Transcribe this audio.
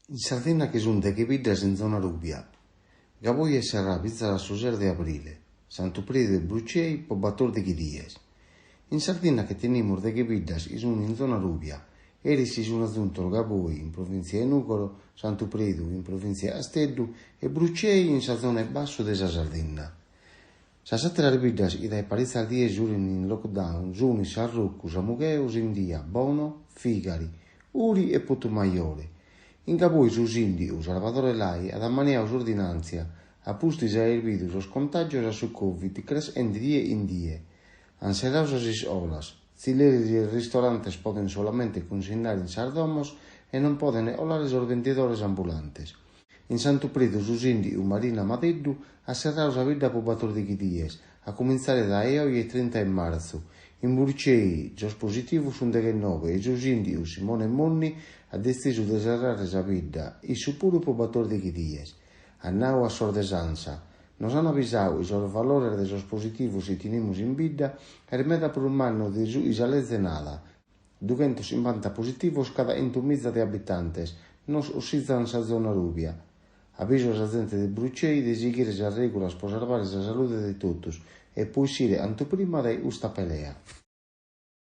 In Sardinna che sun deghe biddas in zona rubia. Gavoi est serrada fintzas a su ses de abrile, Santu Predu e Brucei po batòrdighi dies. In Sardinna che tenimus deghe biddas chi sun in zona rubia. Eris si sun azuntos Gavoi, in provìntzia 'e Nùgoro, Santu Predu, in provìntzia 'e Casteddu, e Brucei in sa zona 'e bassu de sa Sardinna. Sas àteras biddas chi dae paritzas dies sun in lockdown sun Sarrocu, Samugheo, Sindia, Bono, Figari, Uri e Putumajore. In Gavoi su sìndigu, Sarvadore Lai, at ammaniadu s'ordinàntzia, a pustis aer bidu sos contàgios a su Covid creschende die in die. An serradu sas iscolas, tzilleris e ristorantes podent solamente cunsinnare in sas domos e non podent colare sos bendidores ambulantes. In Santu Predu su sìndigu Marina Madeddu at serradu sa bidda pro batòrdighi dies, a cumintzare dae oje trinta 'e martzu. In Burcei sos positivos sunt deghennoe e su sìndigu Simone Monni at detzisu de serrare sa bidda, issu puru pro batòrdighi dies. At nadu a sos de s'ANSA, Nos an avisadu chi sos valores de sos positivos chi tenimus in bidda est meda prus mannu de su chi sa leze nat, Dughentoschimbanta positivos cada chentumiza de abitantes nos cussizan sa zona rubia. Aviso a sa zente de Brucei de sighire sas règulas pro sarvare sa salude de totus e pro essire cantu prima dae custa pelea.